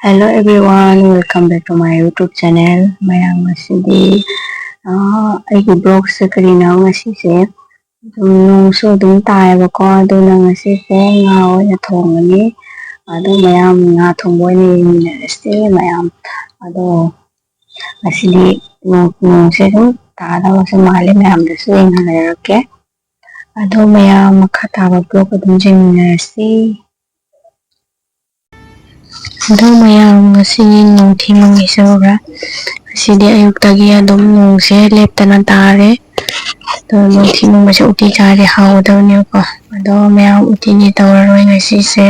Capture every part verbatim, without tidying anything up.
Hello everyone, welcome back to my YouTube channel. ꯃꯌꯥꯝ, ꯉꯁꯤꯗꯤ ꯑꯥ, ꯑꯩꯒꯤ vlogꯁꯦ ꯀꯔꯤꯅꯣ, ꯉꯁꯤꯁꯦ ꯑꯗꯨꯝ ꯅꯣꯡꯁꯨ ꯑꯗꯨꯝ ꯇꯥꯏꯌꯦꯕꯀꯣ, ꯑꯗꯨꯅ ꯉꯁꯤꯁꯦ ꯉꯥ ꯑꯣꯏꯅ ꯊꯣꯡꯉꯅꯤ꯫ ꯑꯗꯣ ꯃꯌꯥꯝ, ꯉꯥ ꯊꯣꯡꯕ ꯑꯣꯏꯅ ꯌꯦꯡꯃꯤꯟꯅꯔꯁꯦ ꯃꯌꯥꯝ꯫ ꯑꯗꯣ ꯉꯁꯤꯗꯤ ꯅꯣꯡ, ꯅꯣꯡꯁꯦ ꯑꯗꯨꯝ ꯇꯥꯗꯧꯕꯁꯨ ꯃꯥꯜꯂꯦ, ꯃꯌꯥꯝꯗꯁꯨ ꯌꯦꯡꯍꯜꯂꯔꯛꯀꯦ꯫ ꯑꯗꯣ ꯃꯌꯥꯝ, ꯃꯈꯥ ꯇꯥꯕ vlog ꯑꯗꯨꯝ ꯌꯦꯡꯃꯤꯟꯅꯔꯁꯤ꯫ ꯑꯗꯣ ꯃꯌꯥꯝ, ꯉꯁꯤꯒꯤ ꯅꯨꯡꯊꯤ ꯃꯪꯉꯤꯁꯦ ꯎꯕ꯭ꯔꯥ? ꯉꯁꯤꯗꯤ ꯑꯌꯨꯛꯇꯒꯤ ꯑꯗꯨꯝ ꯅꯣꯡꯁꯦ ꯂꯦꯞꯇꯅ ꯇꯥꯔꯦ꯫ ꯑꯗꯣ ꯅꯨꯡꯊꯤ ꯃꯪꯕꯁꯦ ꯎꯇꯤ ꯆꯥꯔꯗꯤ ꯍꯥꯎꯒꯗꯕꯅꯦꯕꯀꯣ꯫ ꯑꯗꯣ ꯃꯌꯥꯝ, ꯎꯇꯤꯗꯤ ꯇꯧꯔꯔꯣꯏ ꯉꯁꯤꯁꯦ꯫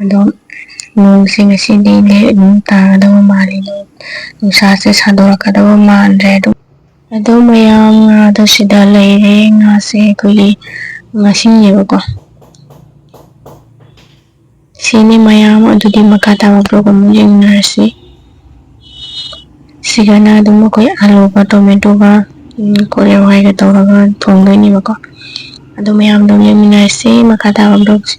ꯑꯗꯣ ꯅꯣꯡꯁꯦ ꯉꯁꯤꯗꯤ ꯂꯦ-, ꯑꯗꯨꯝ ꯇꯥꯒꯗꯕ ꯃꯥꯜꯂꯤ꯫ ꯅꯨꯡꯁꯥꯁꯦ ꯁꯥꯗꯣꯔꯛꯀꯗꯕ ꯃꯥꯟꯗ꯭ꯔꯦ ꯑꯗꯨꯝ꯫ ꯑꯗꯣ ꯃꯌꯥꯝ, ꯉꯥꯗꯣ ꯁꯤꯗ ꯂꯩꯔꯦ꯫ ꯉꯥꯁꯦ ꯑꯩꯈꯣꯏꯒꯤ ꯉꯥꯁꯤꯡꯅꯦꯕꯀꯣ꯫ ꯁꯤꯅꯤ ꯃꯌꯥꯝ, ꯑꯗꯨꯗꯤ ꯃꯈꯥ ꯇꯥꯕ vlog ꯑꯃꯨꯛ ꯌꯦꯡꯅꯔꯁꯤ꯫ ꯁꯤꯒꯅ ꯑꯗꯨꯝ ꯑꯩꯈꯣꯏ ꯑꯂꯨꯒ ꯇꯣꯃꯦꯇꯣꯒ, ꯎꯝ, ꯀꯣꯂꯤ ꯍꯋꯥꯏꯒ ꯇꯧꯔꯒ ꯊꯣꯡꯗꯣꯏꯅꯦꯕꯀꯣ꯫ ꯑꯗꯨ ꯃꯌꯥꯝꯗꯣ ꯌꯦꯡꯃꯤꯟꯅꯔꯁꯤ ꯃꯈꯥ ꯇꯥꯕ vlogꯁꯦ꯫